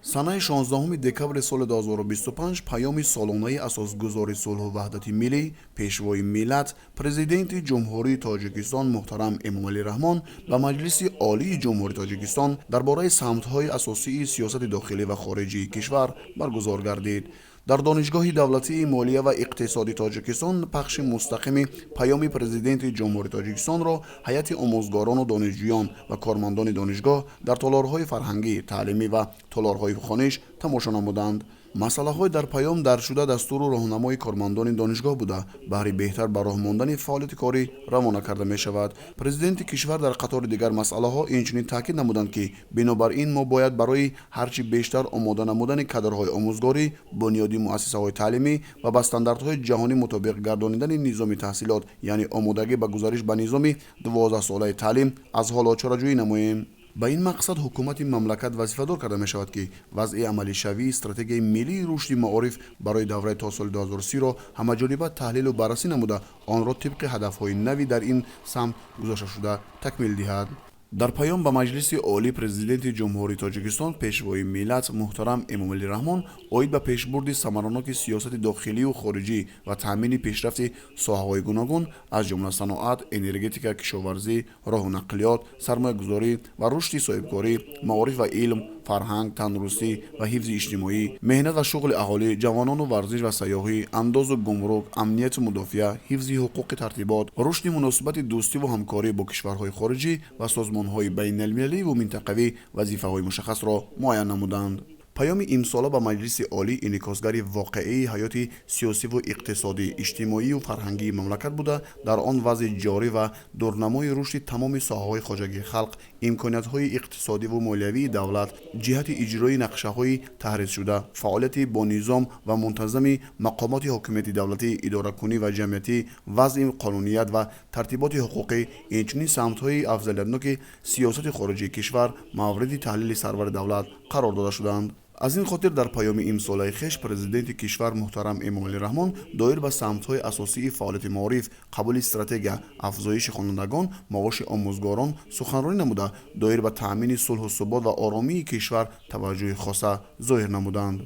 Санаи 16 декабри соли 2025 паёми солонаи Асосгузори сулҳу ваҳдати миллӣ, Пешвои миллат, Президенти Ҷумҳурии Тоҷикистон муҳтарам Эмомалӣ Раҳмон ба Маҷлиси Олии Ҷумҳурии Тоҷикистон дар бораи самтҳои асосии сиёсати дохилӣ ва хориҷии кишвар баргузор гардид. Дар Донишгоҳи давлатии молия ва иқтисоди Тоҷикистон пахши мустақими паёми Президенти Ҷумҳурии Тоҷикистонро ҳайати омӯзгорону донишҷӯён ва кормандони донишгоҳ дар толорҳои фарҳангӣ, таълимӣ ва толорҳои хониш тамошо намуданд. Масъалаҳои дар паём дарҷшуда дастуру роҳнамои кормандони донишгоҳ буда, баҳри беҳтар ба роҳ мондани фаъолияти корӣ равона карда мешавад. Президенти кишвар дар қатори дигар масъалаҳо инчунин таъкид намуданд, ки бинобар ин мо бояд барои ҳарчи бештар омода намудани кадрҳои омӯзгорӣ, бунёди муассисаҳои таълимӣ ва ба стандартҳои ҷаҳонӣ мутобиқ гардонидани низоми таҳсилот, яъне омодагӣ ба гузариш ба низоми 12-солаи таълим аз ҳоло чораҷӯӣ намоем. Ба ин мақсад ҳукумати мамлакат вазифадор карда мешавад, ки вазъи амалишавии Стратегияи миллии рушди маориф барои давраи то соли 2030-ро ҳамаҷониба таҳлилу баррасӣ намуда, онро тибқи ҳадафҳои нави дар ин самт гузошташуда такмил диҳад. Дар паём ба Маҷлиси Олӣ Президенти Ҷумҳурии Тоҷикистон, Пешвои миллат муҳтарам Эмомалӣ Раҳмон оид ба пешбурди самараноки сиёсати дохилию хориҷӣ ва таъмини пешрафти соҳаҳои гуногун, аз ҷумла саноат, энергетика, кишоварзӣ, роҳу нақлиёт, сармоягузорӣ ва рушди соҳибкорӣ, маориф ва илм, фарҳанг, тандурустӣ ва ҳифзи иҷтимоӣ, меҳнат ва шуғли аҳолӣ, ҷавонону варзиш ва сайёҳӣ, андозу гумрук, амнияту мудофиа, ҳифзи ҳуқуқи тартибот, рушди муносибати дӯстиву ҳамкорӣ бо кишварҳои хориҷӣ ва созмонҳои байналмилаливу минтақавӣ вазифаҳои мушаххасро муайян намуданд. Паёми имсола ба Маҷлиси Олӣ инъикосгари воқеии ҳаёти сиёсиву иқтисодӣ, иҷтимоию фарҳангии мамлакат буда, дар он вазъи ҷорӣ ва дурнамои рушди тамоми соҳаҳои хоҷагии халқ, имкониятҳои иқтисодиву молиявии давлат ҷиҳати иҷрои нақшаҳои таҳризшуда, фаъолияти бонизом ва мунтазами мақомоти ҳокимияти давлатӣ, идоракунӣ ва ҷамъиятӣ, вазъи қонуният ва тартиботи ҳуқуқӣ, инчунин самтҳои афзалиятноки сиёсати хориҷии кишвар мавриди таҳлили сарвари давлат қарор дода шудаанд. Аз ин хотир дар паёми имсолаи хеш Президенти кишвар муҳтарам Эмомалӣ Раҳмон доир ба самтҳои асосии фаъолияти маориф, қабули стратегия, афзоиши хонандагон, маоши омӯзгорон суханронӣ намуда, доир ба таъмини сулҳу субот ва оромии кишвар таваҷҷӯҳи хоса зоҳир намуданд.